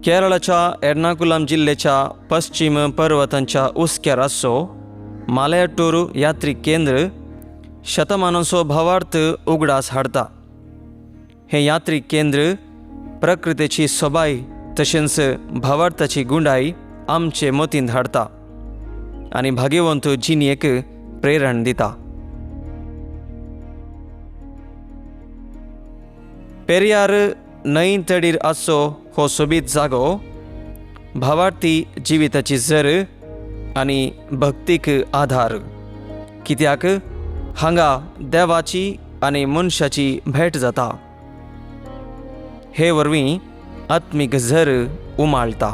केरळाच्या एर्नाकुलम जिल्ल्याच्या पश्चिम पर्वतांच्या उसक्यार आसचो मालयाटूर यात्रीक केंद्र शतमानांचो भावार्थ उगडास हाडता. हें यात्रीक केंद्र प्रकृतीची सोबाय तशेंच भावार्थाची गुंडाय आमचे मतींत हाडता आनी भाग्यवंत जिणेक प्रेरण दिता. पेरियार न्हंय तडीर आसचो हो सोबीत जागो भावार्थी जिविताची जर आनी भक्तीक आधार, कित्याक हांगा देवाची आनी मनशाची भेट जाता. हे वरवीं आत्मीक झर उमाळटा.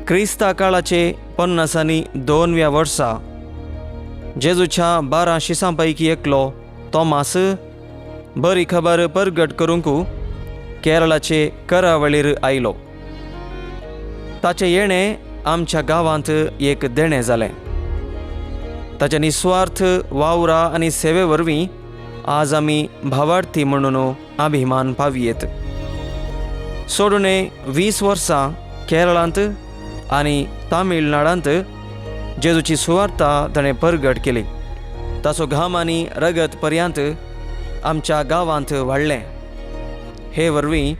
क्रिस्ता काळाचे 52व्या वर्सा जेजूच्या 12 शिसां पैकी एकलो तोमास बरी खबर परगट करूंक केरळाचे करावळीर आयलो. ताचें येणें आमच्या गांवांत एक देणें जालें. ताच्या निस्वार्थ वावरा आनी सेवे वरवीं आज आमी भावार्थी म्हणून अभिमान पावयेत. सोडून 20 वर्सां केरळांत आनी तामिळनाडांत जेजूची सुवार्ता ताणें परगट केली. ताचो घाम आनी रगत पर्यंत आमच्या गांवांत वाडलें. हे वरवीं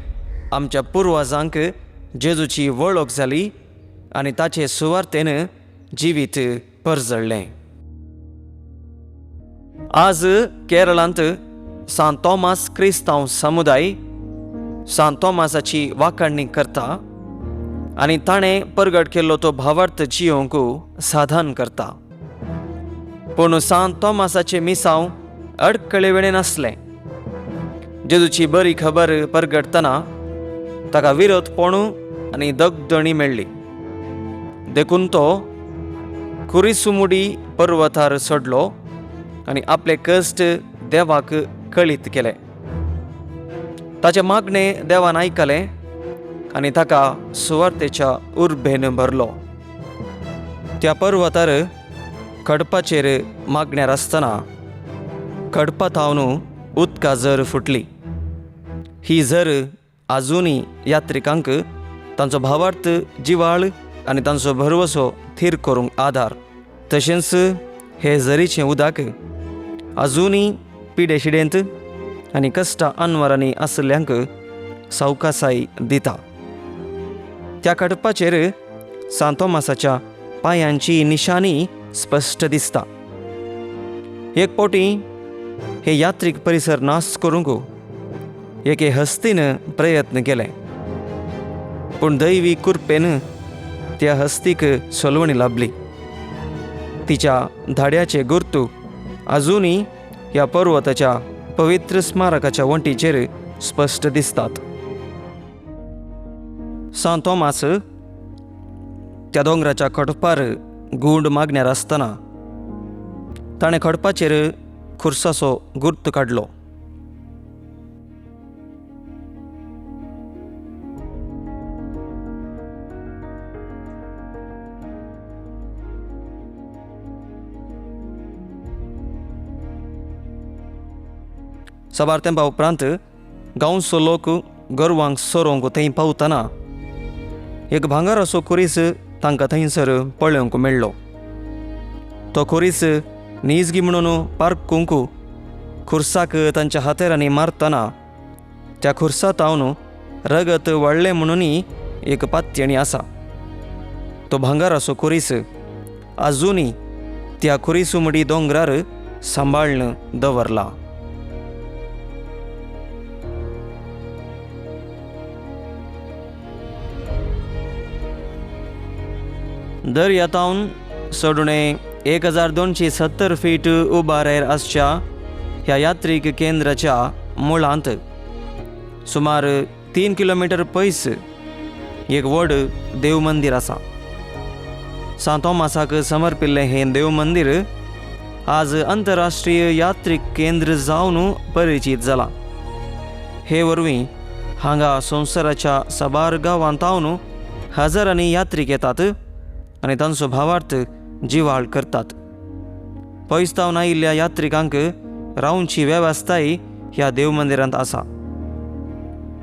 आमच्या पुर्वजांक जेजूची वळख जाली आनी ताचे सुवार्तेन जिवीत परजळ्ळें. आज केरळांत सांत तोमास क्रिस्तांव समुदाय सांत तोमासाची वाखाणणी करता आनी ताणें परगट केल्लो तो भावार्थ जियोवंक साधन करता. पूण सांत तोमासाचें मिसांव अडकळे वेळेन आसलें. जेजूची बरी खबर परगटतना ताका विरोध पोणू आनी दगदणी मेळ्ळी. देखून तो कुरिसुमुडी पर्वतार चडलो आनी आपले कश्ट देवाक कळीत केले. ताचें मागणें देवान आयकलें आनी ताका सुवार्तेच्या उर्बेन भरलो. त्या पर्वतार खडपाचेर मागण्यार आसतना खडपा थावन उदका झर फुटली. ही झर आजुनूय यात्रिकांक तांचो भावार्थ जिवाळ आनी तांचो भरवसो थीर करूंक आदार. तशेंच हे झरीचें उदक आजुनूय पिडेशिडेंत आनी कश्टा अनवरांनी आशिल्ल्यांक सावकासाय दिता. त्या खडपाचेर सांत तोमासाच्या पांयांची निशाणी स्पश्ट दिसता. एक फावटी हे यात्रीक परिसर नाश करूंक एके हस्तीन प्रयत्न केले, पूण दैवी कृपेन त्या हस्तीक सोलवणी लाभली. तिच्या धाड्याचे गुर्तू आजुनूय ह्या पर्वताच्या पवित्र स्मारकाच्या वण्टीचेर स्पश्ट दिसतात. सांत तोमास त्या दोंगराच्या खडपार गूंड मागण्यार आसतना ताणें खडपाचेर खुर्साचो गुर्त काडलो. साबार तेंपा उपरांत गांवचो लोक गोरवांक सोरोवंक थंय पावतना एक भांगराचो खुरीस तांकां थंयसर पळोवंक मेळ्ळो. तो खुरीस निजगी म्हणून पारकूंक खुर्साक तांच्या हातेरांनी मारतना त्या खुर्सा तावन रगत वाडलें म्हणूनय एक पातयणी आसा. तो भांगराचो खुरीस आजुनूय त्या खुरीसुमडी दोंगरार सांबाळून दवरला. दर्यातावन सोडणे 1270 फीट उबारेर आसच्या ह्या यात्रीक केंद्राच्या मुळांत सुमार 3 किलोमिटर पयस एक व्हड देव मंदीर आसा. सांत तोमासाक समर्पिल्लें हें देव मंदीर आज अंतरराष्ट्रीय यात्रीक केंद्र जावन परिचीत जालां. हे वरवीं हांगा संवसाराच्या साबार गांवांत हजारांनी यात्रीक येतात आनी तांचो भावार्थ जिवाळ करतात. पयस थावन आयिल्ल्या यात्रिकांक रावची वेवस्थाय ह्या देव मंदिरांत आसा.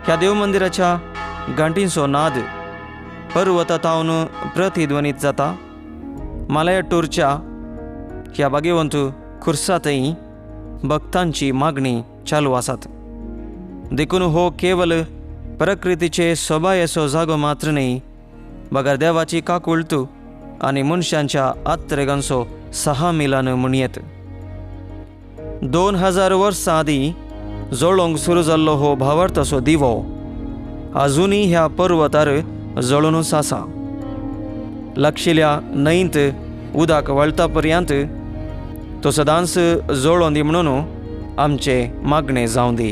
ह्या देव मंदिराच्या घांटींचो नाद पर्वता थावन प्रतिध्वनीत जाता. मलयाटूरच्या ह्या भाग्यवंत खुर्सांतय भक्तांची मागणी चालू आसात. देखून हो केवल प्रकृतीचे सोबायेचो जागो मात्र न्हय, बगर देवाची काकुळट आनी मनशांच्या आत्रेगांचो सहा मिलन म्हणयेत. 2000 वर्सां आदीं जळोवंक सुरू जाल्लो हो भावार्थाचो दिवो आजुनूय ह्या पर्वतार जळुनूच आसा. लागशिल्ल्या न्हंयत उदक वळता पर्यंत तो सदांच जळोवन दी म्हणून आमचें मागणें जावं दी.